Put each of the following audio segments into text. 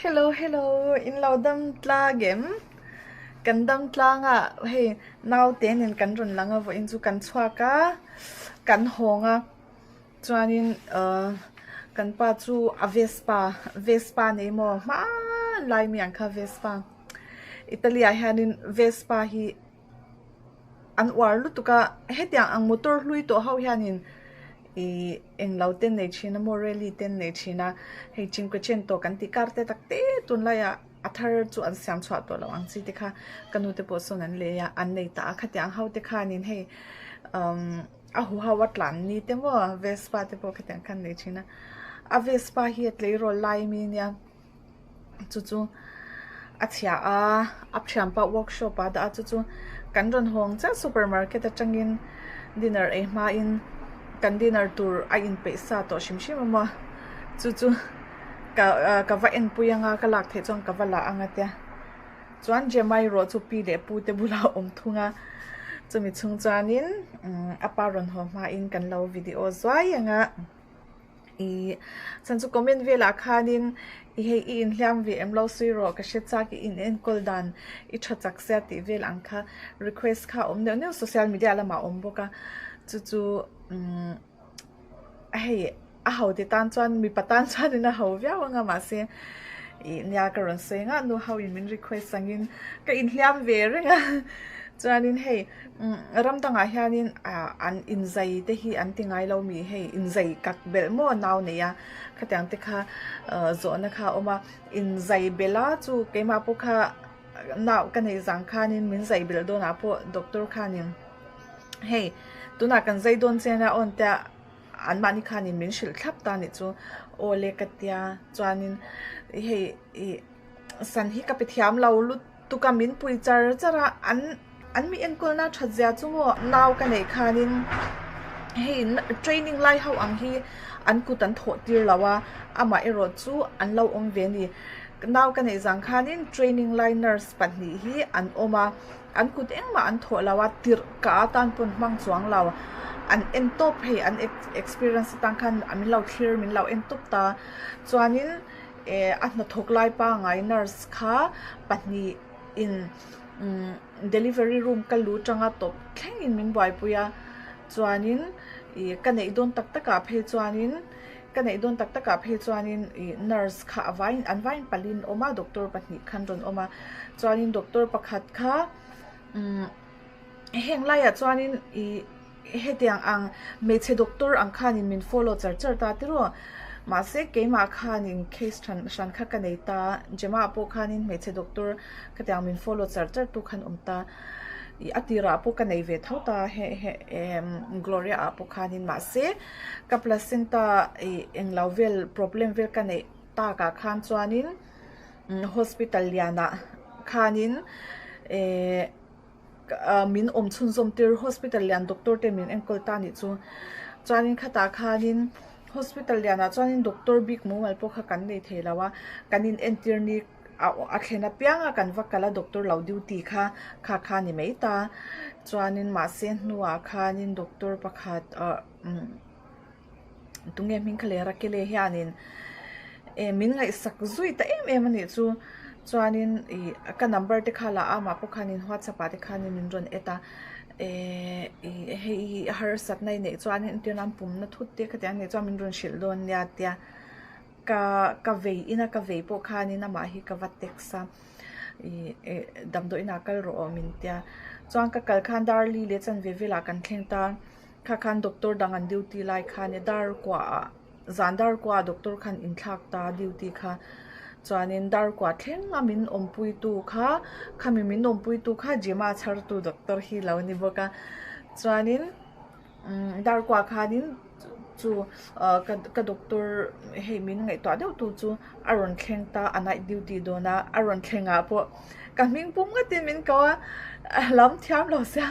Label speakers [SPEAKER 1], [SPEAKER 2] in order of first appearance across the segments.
[SPEAKER 1] Hello hello in lo dam tlang em? Kan dam tlang a hei naute nen kan rawn lang a vawiin chu kan chhuak a kan hawng a chuanin ahh kan pa chu a vespa vespa nei maw hmanlai mi ang kha vespa Italy ah hianin vespa hi an uar lutuk a hetiang ang motor hlui tawh ho hianin Ih englo te nei thin a maw rally te an nei thin a hei cinquecento kan tih kar te tak te tunlaiah a thar chu an siam chhuah tawh loh ang chi te kha ka nu te pawh sawn an lei a an nei ta a khatiang ho te khanin hei umm a huho a tlan ni te maw vespa te pawh khatiang khan nei thin a a vespa hi a tleirawl lai mi nia. Chu chu a chhia a a thianpa workshop ah a dah a chu chu kan rawn hawng chiah supermarket atangin dinner ei hmain kan dinner tur a inpeih sa tawh hrim hrim a maw chu chu ka ah ka va enpui anga ka lak theih chuan ka va la ang a tia chuan Gemma erawh chu pi leh pu te bulah a awm thung a chumi chhung chuanin umm a pa rawn haw hmain kan lo video zuai ang a. Ih chhan chu comment velah khanin i hei i inhliam ve em lo sawi rawh ka hre chak i in enkawl dan i tha chak sia tih vel ang kha request kha a awm neuh neuh social media lamah a awm bawk a chu chu umm hei a ho ti tan chuan mipa tan chuanin a ho viau anga mahse ih nia ka rawn sawi ngah nu ho in min request angin ka inhliam ve reng a chuanin hei. Ram dangah hianin ah an inzai te hi an ti ngai lo mi hei inzai kak belh maw nau nei a khatiang te kha zawhna kha a awm a inzai belh a chu keimah pawh kha nau ka neih zang khanin min zai belh dawnah pawh doctor khanin hei tunah kan zai dawn chian a awn tia anmahni khanin min hrilh thlap ta nih chu aw le ka tia chuanin hei ih san hi ka pe thiam lo lut. Tuka min pui char char a, an an mi enkawlna that zia chu maw nau ka neih khanin hei training lai ho ang hi an kut an thawh tir lo a, amah erawh chu an lo awm ve a ni. Nau ka neih zang khanin training lai nurse pahnih hi an awm a, an kut engmah an thawh lo a, tirh ka atan pawn hmang chuang lo, an en tawp hei an experience atang khan min lo thlir min lo en tawp ta chuanin. Eh a hnathawk lai pangai nurse kha pahnih in umm delivery room ka lu tanga tawp thleng in min buaipui a chuanin ih ka neih dawn tak tak ah phei chuanin ka neih dawn tak tak ah phei chuanin ih nurse kha a vaiin an vaiin palin awm a doctor pahnih khan rawn awm a chuanin doctor pakhat kha umm heng laiah chuanin ih. Hetiang ang hmeichhe doctor ang khanin min follow char char ta tiraw. Mahse keimah khanin case hran hran kha ka nei ta. Gemma pawh khanin hmeichhe doctor khatiang min follow char char tu khan awm ta. Ih a tirah pawh ka nei ve tho ta he he emm Gloria ah pawh khanin mahse ka placenta ih englo vel problem vel ka neih takah khan chuanin hospital lianah khanin eh. Min awm chhunzawm tir hospital lian doctor te min enkawl ta nih chu chuanin khatah khanin hospital lianah chuanin doctor bik mumal pawh kha kan nei thei lo a kan in entir ni a thlen apiang a kan va kal a doctor lo duty kha kha kha ni mai ta chuanin mahse hnuah khanin doctor pakhat ah umm. Tunge hming kha leh Rakele hianin eh min ngaihsak zui ta em em a nih chu chuanin ih ka number te kha la a amah pawh khanin whatsapp ah te khanin min rawn add a eh ih hei hi harsatna i neih chuanin entir nan pumna thut te khatiang a nih chuan min rawn hrilh dawn nia tia ka ka vei ina ka vei pawh khanin amah hi ka va text a ih eh damdawiin ah kal rawh aw min tia chuan ka kal khan darli leh chanve velah kan thleng ta. Kha khan doctor dang an duty lai khan e dar kuahah zan dar kuahah doctor khan inthlak ta duty kha chuanin dar kuah thleng a min awmpui tu kha khami min awmpui tu kha Gemma chhar tu doctor hi lo ni bawk a chuanin umm dar kuah khanin chu ah ka ka doctor hei min ngaihtuah deuh tu chu a rawn thleng ta a night duty dawn a a rawn thleng ah pawh ka hming pum ngatin min ko a lam thiam lo sia.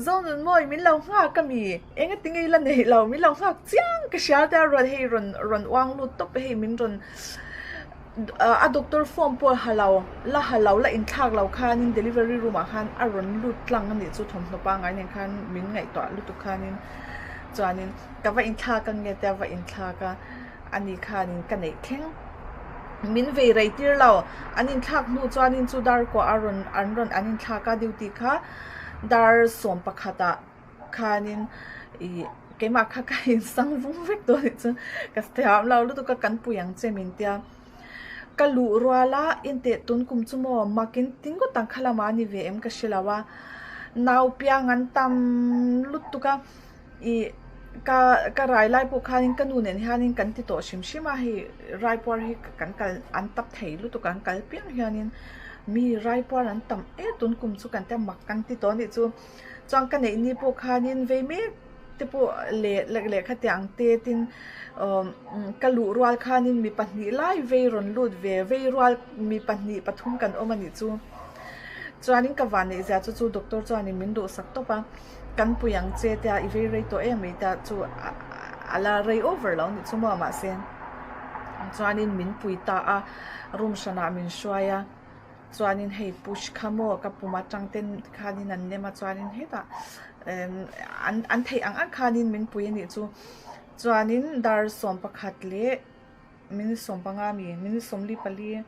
[SPEAKER 1] Zonun mawi min lo nghak a mi? Eng a ti ngei la neih lo, min lo nghak chiang ka hria te a rawn hei rawn rawn uang lut tawp a hei min rawn a doctor form pawh ha lo la ha lo la inthlak lo khanin delivery room ah khan a rawn lut tlang a nih chu thawmhnaw pangngai nen khan min ngaihtuah lutuk khanin chuanin ka va inthlak ang nge tia va inthlak a ani khanin ka neih thleng. Min vei rei tir lo. An inthlak hnu chuanin chu dar kuah a rawn an rawn an inthlak a duty kha dar 11 ah khanin ih keimah kha ka insang vung vek dawn anih chu ka thiam lo lutuk a kan pui ang che min tia. Ka luh rual a inteh tun kum chu maw mak in ti ngawt ang kha lamah a ni ve em ka hre lo a. Nau piang an tam lutuk a. Ih ka ka rai lai pawh khanin ka nu nen hianin kan ti tawh hrim hrim a hei raipuar hi kan kal an tap thei lutuk a an kal piang hianin mi raipuar an tam em tun kum chu kan tia mak kan ti tawh a nih chu chuan ka neih ni pawh khanin vei mek te pawh leh lehkha tiang te tin umm ka luh rual khanin mi pahnih lai vei rawn lut ve vei rual mi pahnih pathum kan awm a nih chu chuanin ka van neih zia chu chu doctor chuanin min duhsak tawp a. Kan pui ang che tia i vei rei tawh em mai tia chu a la rei over lo anih chu maw mahse chuanin min pui ta a room hranah min hruai a chuanin hei push kha maw ka pum atang ten khanin an nem a chuanin hetah an an theih ang ang khanin min pui anih chu chuanin dar 11 leh Minute 15 mi, minute 44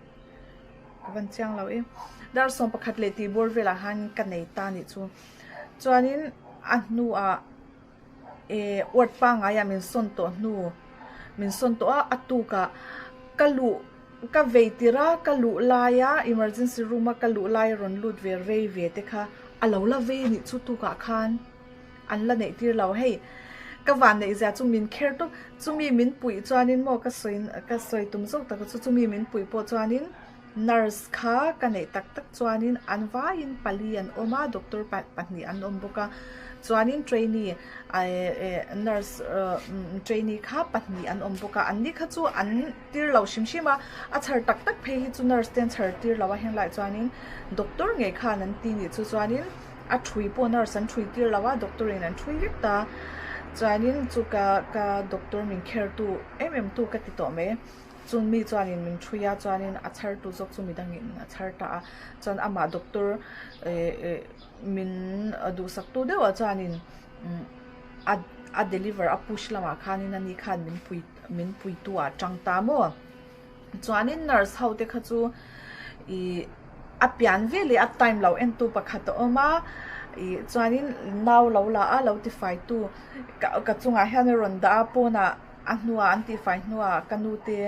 [SPEAKER 1] ka van chiang lo e. Dar 11 leh tih bawr velah khan ka nei ta nih chu. Chuanin a hnuah eh ward pangaiah min sawn tawh hnu, min sawn tawh a, a tukah ka luh ka vei tirh a, ka luh laia emergency room a ka luh laia rawn lut ve rei ve te kha a lo la vei nih chu tukah khan. An la neih tir lo hei. Ka van neih zia chu min kher tawp. Chumi min puih chuanin maw ka sawi ka sawi tum zawk tak chu chumi min puih pawh chuanin nurse kha ka neih tak tak chuanin an vaiin pali an awm a doctor pahnih an awm bawk a chuanin trainee nurse trainee kha pahnih an awm bawk a an ni kha chu an tir lo hrim hrim a a chhar tak tak phei hi chu nurse te an chhar tir lo a heng laiah chuanin doctor ngei khan an ti nih chu chuanin. A thui pawh nurse an thui tir lo a, doctor in an thui vek ta. Chuanin chu ka ka doctor min kher tu em em tu ka ti tawh mai. Chung mi chuanin min thui a, chuanin a chhar tu zawk chu midangin a chhar ta a. Chuan amah doctor eh eh min duhsak tu deuh ah chuanin a a deliver a push lamah khanin ani khan min pui min pui tu ah tang ta maw. Chuanin nurse ho te kha chu ih a pian vel leh a time lo en tu pakhat a awm a ih chuanin nau lo la a lo tifai tu ka ka chungah hian a rawn dah a pawnah a hnuah an tihfai hnuah ka nu te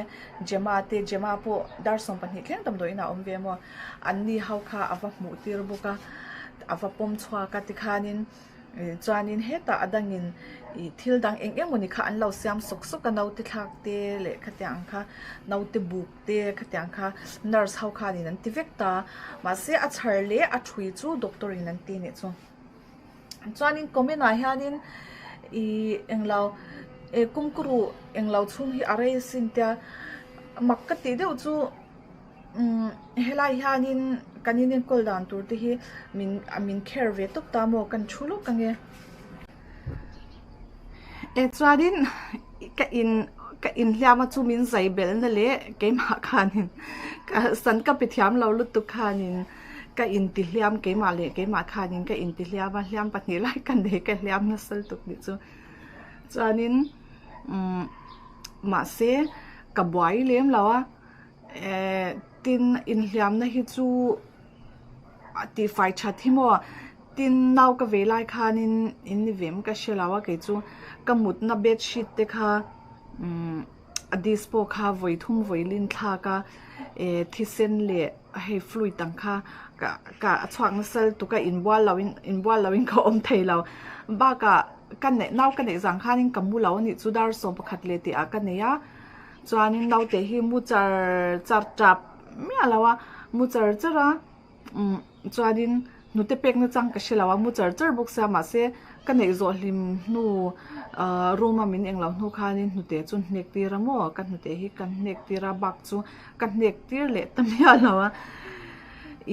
[SPEAKER 1] Gemma te Gemma pawh dar 12 thleng damdawi inah a awm ve maw an ni ho kha a va hmuh tir bawk a a va pawm chhuak a tikhanin. Chuanin hetah a dangin ih thil dang eng eng mawni kha an lo siam sawk sawk a naute thlak te leh khatiang ang kha naute buk te khatiang kha nurse ho khanin an ti vek ta mahse a chhar leh a thui chu doctor in an ti anih chu chuanin comment ah hianin ih englo eh kawngkawr englo chhung hi a rei sin tia mak ka tih deuh chu. Umm helai hianin kan in enkawl dan tur te hi min min kher ve tawp ta maw kan thu lawk ang e. E chuanin ka in ka inhliam a chu min zai belh na leh keimah khanin ka san ka pe thiam lo lutuk khanin ka intihliam keimah leh keimah khanin ka intihliam a hliam pahnih lai ka nei ka hliam nasa lutuk nih chu chuanin umm mahse ka buai lem lo a. Eh tin inhliamna hi chu a tihfai that hi maw tin nau ka vei lai khanin in ni vem ka hre lo a kei chu ka mutna bedsheet te kha umm a dispo kha vawi thum vawi lin thlak a eh thisen leh hei fluid ang kha ka ka a chhuak nasa lutuk a inbual lo in inbual lo in ka awm thei lo bakah ka neih nau ka neih zang khanin ka mu lo a nih chu dar 11 leh tih ah ka nei a. Chuanin naute hi mu char char tap miah lo a, mu char char a umm chuanin hnute pek na chang ka hre lo a mu char char bawk sia mahse ka neih zawh hlim hnu ahh room a min englo hnu khanin hnute chu hnek tir a maw ka hnute hi ka hnek tir a bak chu ka hnek tir leh ta miah lo a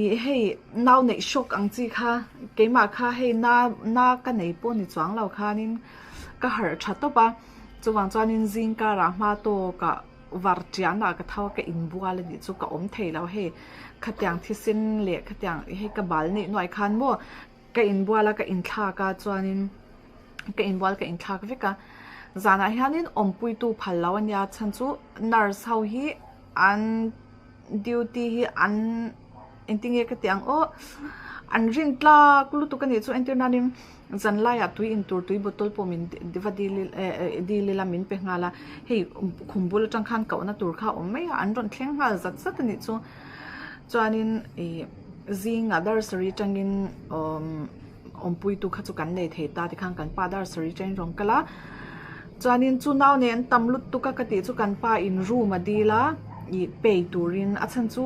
[SPEAKER 1] ih hei nau neih hrawk ang chi kha keimah kha hei na na ka nei pawh ni chuang lo khanin ka harh tha tawp a. Chuvang chuanin zing karah hma tawkah var tianah ka tho a ka inbual a nih chu ka awm thei lo hei khatiang thisen leh khatiang hei ka bal neih nuai khan maw ka inbual a ka inthlak a chuanin ka inbual ka inthlak vek a zanah hianin awmpuitu phal lo a nia chhan chu nurse ho hi an. duty hi an engtinge ka tih ang aw an rin tlak lutuk a nih chu entir nanin zan laiah tui in tur tui bottle pawh min va dil dil ila min pe nghal a hei khum bul atang khan kohna tur kha a awm mai a an rawn thleng nghal zat zat a nih chu chuanin ih zingah dar sarih atangin umm awmpuitu kha chu kan nei thei ta tikhan kan pa dar sarih atangin rawn kal a chuanin chu nau nen an tam lutuk a ka tih chu kan pa in room a dil a ih pay turin a chhan chu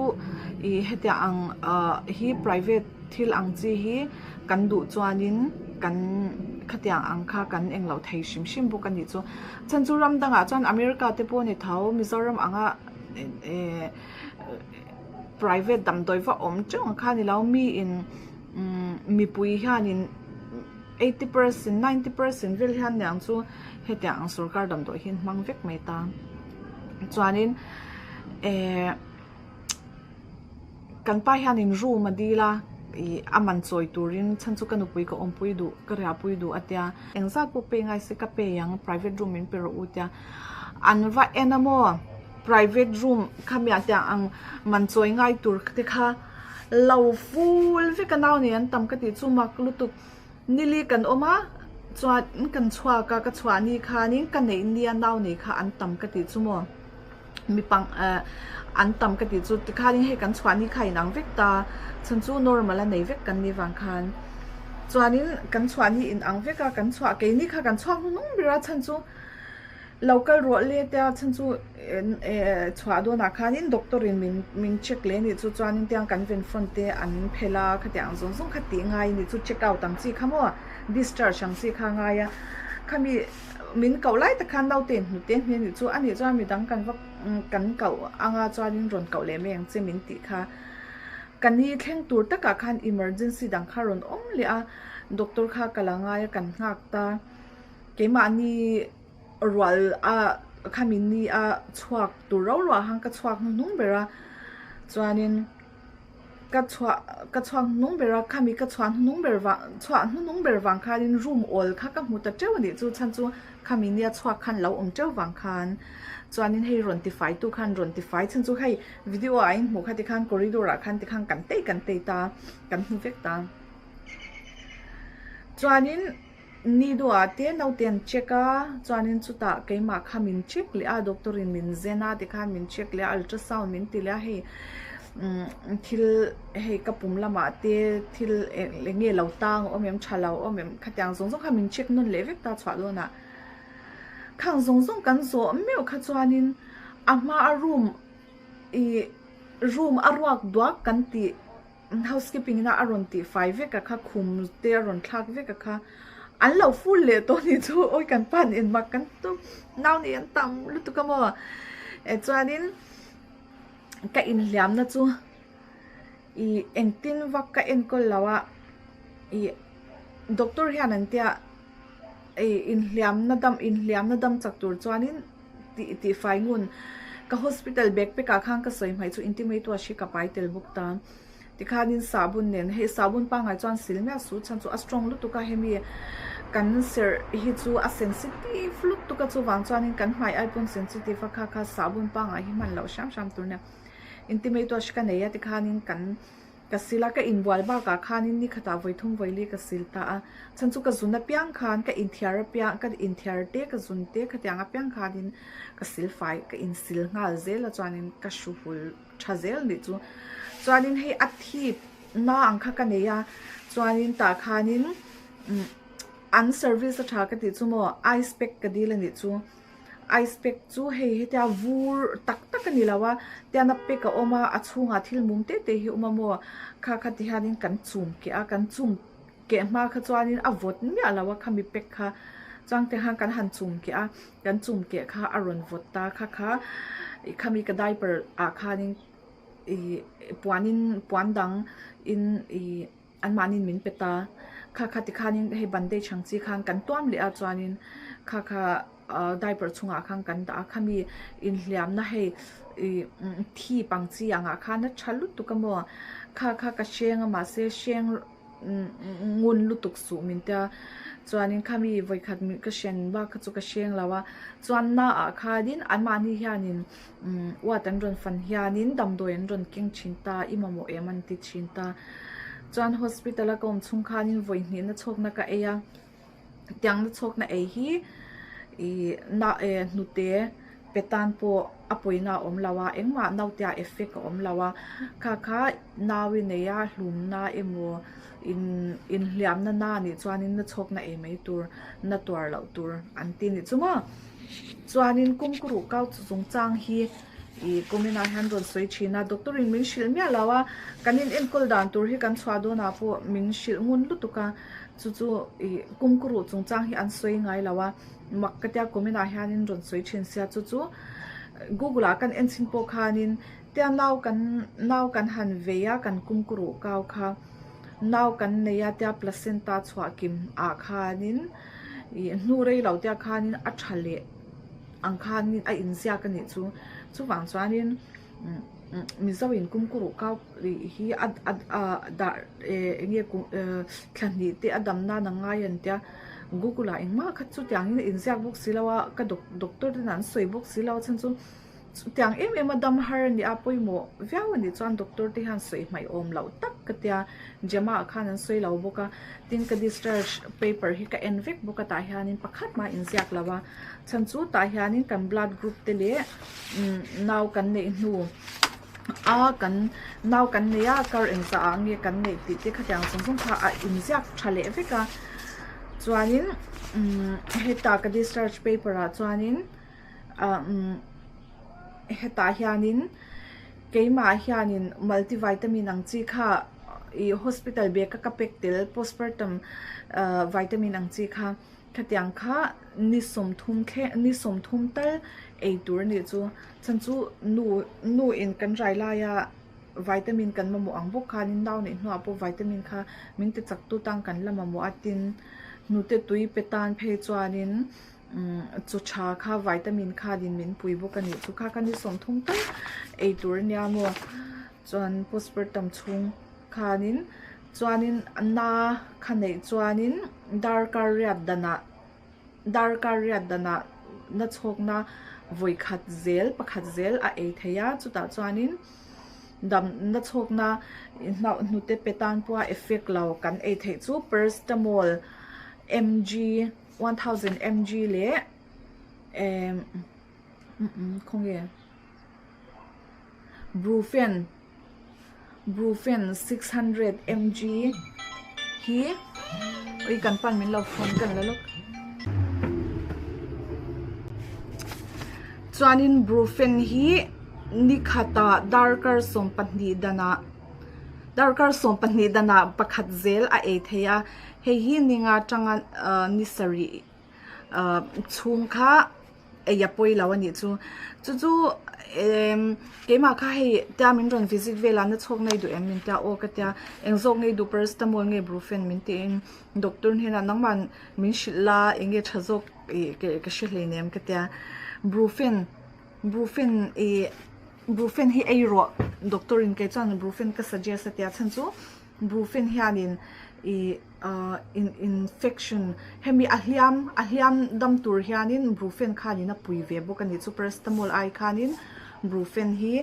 [SPEAKER 1] ih hetiang ang ah hi private thil ang chi hi kan duh chuanin kan khatiang ang kha kan englo thei hrim hrim bawk a nih chu chhan chu ram dangah chuan America te pawh a ni tho Mizoram anga eh private damdawi va awm teuh ang kha a ni lo mi in umm mipui hianin 80% 90% vel hian niang chu hetiang ang sorkar damdawi hi an hmang vek mai ta chuanin eh kan pa hianin room a dil a ih a man chawi turin chhan chu ka nupui ka awmpui duh ka riahpui duh a tia engzat pawh pay ngai se ka pay ang private room min pe rawh u tia an va en a maw private room khamiah tiang ang man chawi ngai tur te kha lo ful vek a nau nei an tam ka tih chu mak lutuk nili kan awm a chuan kan chhuak a ka chhuah ni khanin ka neih nia nau nei kha an tam ka tih chu maw mipang eh an tam ka tih chu tikhanin hei kan chhuah ni kha a inang vek ta chhan chu normal a nei vek kan nih vang khan chuanin kan chhuah ni inang vek a kan chhuah keini kha kan chhuak hnung ber a chhan chu. Lo kal ruah let a chhan chu eh chhuah dawnah khanin doctor in min min check leh anih chu chuanin tiang kan ven front te an phelh a khatiang ang zawng zawng kha tih ngai anih chu check out ang chi kha maw discharge ang chi kha a ngai a khami min koh lai tak khan naute in hnute hne anih chu anih chuan midang kan va kan koh anga chuanin rawn koh leh mai ang che min tih kha ka ni thleng tur takah khan emergency dang kha rawn awm leh a doctor kha ka la ngai a kan nghak ta. Keimahni rual a khami ni a chhuak tur rau ruah khan ka chhuak hnuhnung ber a chuanin ka chhuah ka chhuak hnuhnung ber a khami ka chhuah hnuhnung ber vang chhuah hnuhnung ber vang khanin room awl kha ka hmu ta teuh a nih chu chhan chu khami nia chhuak khan lo awm teuh vang khan chuanin hei rawn tifai tu khan rawn tifai chhan chu hei video ah in hmuh kha tikhan corridor ah khan tikhan kan tei kan tei ta kan hmu vek ta chuanin. Ni duhah te naute an check a, chuanin chutah keimah kha min check leh a, doctor in min zen a tikhan min check leh a, ultrasound min ti leh a hei umm thil hei ka pum lamah te thil eng nge lo tang a awm em tha lo a awm em khatiang zawng zawng kha min check nawn leh vek ta chhuah dawnah. Khang zawng zawng kan zawh meuh kha chuanin a hma a room ih room a ruak duak kan tih. Housekeeping ina a rawn tih fai vek a kha khum te a rawn thlak vek a kha an lo full leh tawh ni chu awi kan pan in mak kan tum nau nih an tam lutuk a maw eh chuanin ka inhliamna chu ih engtin vak ka enkawl lo a ih doctor hian an tia ih inhliamna dam inhliamna dam chak tur chuanin. tih tih fai ngun ka hospital bag pack ah khan ka sawi hmaih chu intimate wash hi ka pai tel bawk ta tikhanin sabun nen hei sabun pangngai chuan sil miah suh chhan chu a strong lutuk a hemi kan serh hi chu a sensitive lutuk a chuvang chuanin kan hmai ai pawn sensitive a kha kha sabun pangngai hi hman loh hram hram tur nia intimate wash ka nei a tikhanin kan. Ka sil a, ka inbual bakah khanin ni khatah vawi thum vawi li ka sil ta a. Chhan chu ka zun apiang khan ka inthiar apiang, ka inthiar te, ka zun te khatiang apiang khanin ka sil fai, ka insil nghal zel a chuanin ka hru hul tha zel nih chu. Chuanin hei a thip na ang kha ka nei a, chuanin tah khanin an service a tha ka tih chu maw ice pack ka dil a nih chu. Ice pack chu hei hetia vur tak tak a ni lo a tian a pack a awm a a chhungah thil mum te te hi a awm a maw kha kha ti hianin kan chum keh a kan chum keh hma kha chuanin a vawt miah lo a khami pack kha chuang te khan kan han chum keh a kan chum keh kha a rawn vawt ta kha kha ih khami ka diaper ah khanin ih puanin puan dang in ih. Anmahniin min pe ta. Kha kha tikhanin hei bandage ang chi khan kan tuam leh a chuanin kha kha diaper chungah khan kan dah a khami inhliamna hei ih thip ang chi angah khan a tha lutuk a maw kha kha ka hreng a mahse hreng ngun lutuk suh min tia. Chuanin khami vawikhat ka hren bak kha chu ka hreng lo a. Chuan na ah khanin anmahni hianin umm uat an rawn fan hianin damdawi an rawn keng thin ta, i mamawh em an ti thin ta. Chuan hospital a ka awm chhung khanin vawi hnihna chhawkna ka ei a. Tiangna chhawkna ei hi ih na eh hnute pe tan pawh a pawina a awm lo a, engmah naute ah effect a awm lo a, kha kha nau i nei a hlumna emaw in inhliamna na nih chuanin na chhawkna ei mai tur na tuar loh tur an ti nih chu maw. Chuanin kawngkuruh kau chu chungchang hi ih kumin ah hian rawn sawi thin a, doctor in min hrilh miah lo a, kan in enkawl dan tur hi kan chhuah dawnah pawh min hrilh ngun lutuk a. Chu chu ih kawngkuruh chungchang hi an sawi ngai lo a, mak ka tia kumin ah hianin rawn sawi thin sia chu chu google ah kan en chhin pawh khanin tia nau kan nau kan han vei a kan kawngkuruh kau kha nau kan nei a tia placenta chhuah kim ah khanin ih hnu rei lo tia khanin a tha leh ang khanin a inziak a nih chu chuvang chuanin. Mizo in kumkuruh kau hi a a dah eng nge thla hnih te a dam nan a ngai an tia google ah engmah kha chutiang in a inziak bawk si lo a ka doctor ten an sawi bawk si lo a chhan chu chutiang em em a dam har a nia pawimawh viau a nih chuan doctor te hian sawi hmaih awm loh tak ka tia Gemma ah khan an sawi lo bawk a tin ka discharge paper hi ka en vek bawk a tah hianin pakhat mah a inziak lo a. Chhan chu tah hianin kan blood group te leh nau kan neih hnu a kan nau kan nei a kar engzah ah nge kan neih tih te khatiang zawng zawng kha a inziak tha leh vek a chuanin heta ka discharge paper ah chuanin ah hetah hianin keimah hianin multivitamin ang chi kha ih hospital bag a ka pack tel postpartum ah vitamin ang chi kha. Khatiang kha ni 30 thleng ni 30 tal ei tur a nih chu. Chhan chu nu nu in kan rai laia vitamin kan mamawh ang bawk khanin nau neih hnuah pawh vitamin kha min ti chak tu tan kan la mamawh a tin hnute tui pe tan phei chuanin umm chaw tha kha vitamin khanin min pui bawk a nih chu. Kha kha ni 30 tal ei tur a nia maw chuan postpartum chhung khanin Chuanin na kha neih chuanin darkar riat danah darkar riat danah na chhawkna vawi khat zel pakhat zel a ei thei a chutah chuanin dam na chhawkna hnauh hnute pe tan pawha effect lo kan ei theih chu paracetamol mg 1000 mg leh emm khawnge brufen. Brufen 600 mg hi ui kan pan min lo phone kan la lawk chuanin brufen hi ni khatah darkar 12 danah darkar 12 danah pakhat zel a ei thei a hei hi ninga tanga ni sarih chhung kha. ei a pawi lo a nih chu chu chu emm keimah kha hei tia min rawn visit vel a na chhawk ngei duh em min tia aw ka tia eng zawk ngei duh paracetamol nge brufen min tiin doctor hnenah nangmah min hrilh la eng nge tha zawk ih ka hre hleinem ka tia brufen brufen ih brufen hi ei rawh doctor in kei chuan brufen ka suggest a tia chhan chu brufen hianin ih. Ahh in infection hemi a hliam a hliam dam tur hianin brufen khanin a pui ve bawk a ni chu paracetamol ai khanin brufen hi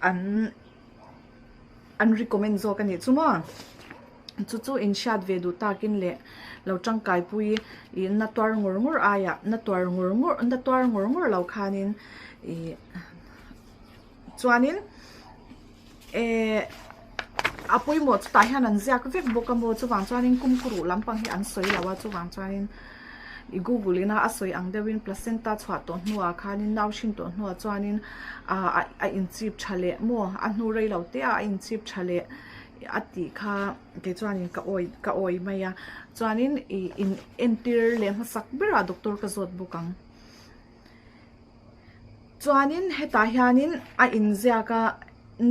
[SPEAKER 1] an an recommend zawk a nih chu maw chu chu in hriat ve duh takin leh lo tangkai pui ih na tuar ngawr ngawr aiah na tuar ngawr ngawr na tuar ngawr ngawr lo khanin ih chuanin. Ehh a pawimawh chutah hian an ziak vek bawk a maw chuvang chuanin kumkuruh lampang hi an sawi lo a chuvang chuanin i google ina a sawi ang deuhin placenta chhuah tawh hnuah khanin nau hrin tawh hnuah chuanin ah a inchip tha leh maw a hnu rei lo te ah a inchip tha leh a tih kha kei chuanin ka awi ka awi mai a chuanin ih in entir leh hmasak berah doctor ka zawt bawk ang. Chuanin hetah hianin a inziak a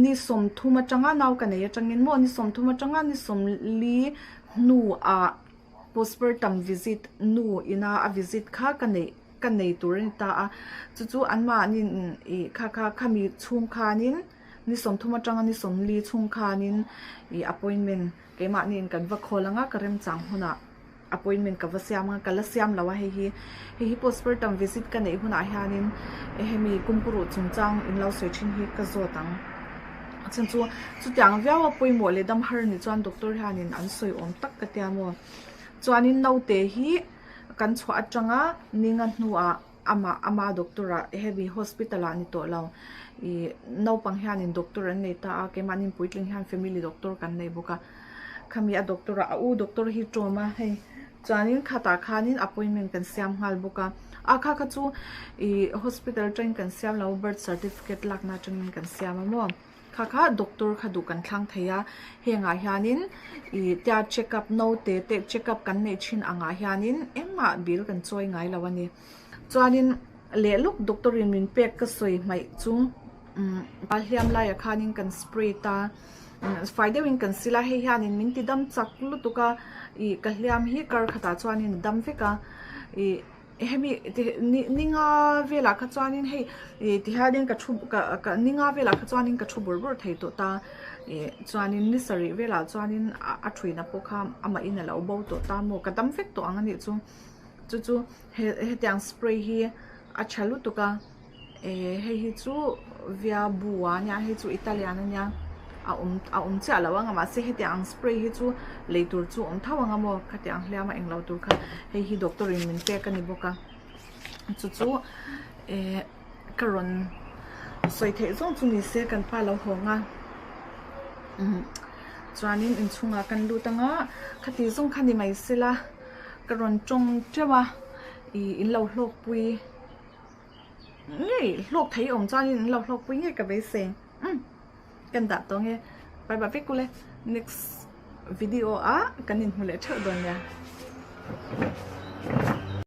[SPEAKER 1] ni 30 atanga nau ka nei atangin maw ni 30 atanga ni 40 hnuah postpartum visit nu ina a visit kha ka neih ka nei tur a ni ta a chu chu anmahni ih kha kha khami chhung khanin ni 30 atanga ni 40 chhung khanin ih appointment keimahniin kan va khawl anga ka remchang hunah. Appointment ka va siam a, ka la siam lo a hei hi. Hei hi postpartum visit ka neih hunah hianin hemi kumkuruh chungchang in lo sawi thin hi ka zawt ang. A chhan chu chutiang viau a pawimawh leh dam har ni chuan doctor hianin an sawi awm tak ka tia maw. Chuanin naute hi kan chhuah atanga ninga hnuah amah ama doctor ah hemi hospital ah ni tawh lo ih naupang hianin doctor an nei ta a keimahni puitling hian family doctor kan nei bawk a khami a doctor ah a u doctor hi tawm a hei chuanin khatah khanin appointment kan siam nghal bawk a a kha kha chu ih hospital atangin kan siam lo birth certificate lakna atangin kan siam a maw. Kha kha doctor kha duh kan thlang thei a, hengah hianin ih tia check up naute te check up kan neih thin angah hianin engmah bill kan chawi ngai lo a ni. Chuanin leh lawk doctor in min pek ka sawi hmaih chu umm a hliam laiah khanin kan spray ta fai deuhin kan sil a, hei hianin min ti dam chak lutuk a ih ka hliam hi kar khatah chuanin a dam vek a ih. Hemi ninga velah kha chuanin hei ih tihianin ka thu ka ka ninga velah kha chuanin ka thu bur bur thei tawh ta ih chuanin ni sarih velah chuanin a thuina pawh kha amah in a lo bo tawh ta maw ka dam vek tawh ang a nih chu chu chu hetiang spray hi a tha lutuk a. Ehh hei hi chu via bu a nia hei chu italian a nia a awm a awm chiah lo ang a mahse hetiang ang spray hi chu lei tur chu a awm tho ang a maw khatiang hliam a englo tur kha hei hi doctor in min pek a ni bawk a chu chu ehh ka rawn sawi theih zawng chu ni se kan pa lo hawng a umm chuanin inchhungah kan lut ang a khati zawng kha ni mai sela ka rawn tawng teuh a ih in lo hlawkpui. Ngei hlawk thei awm chuanin an lo hlawkpui ngei ka beisei umm kan dah tawh nge bye bye vek ule next video ah kan inhmu leh theuh dawn nia.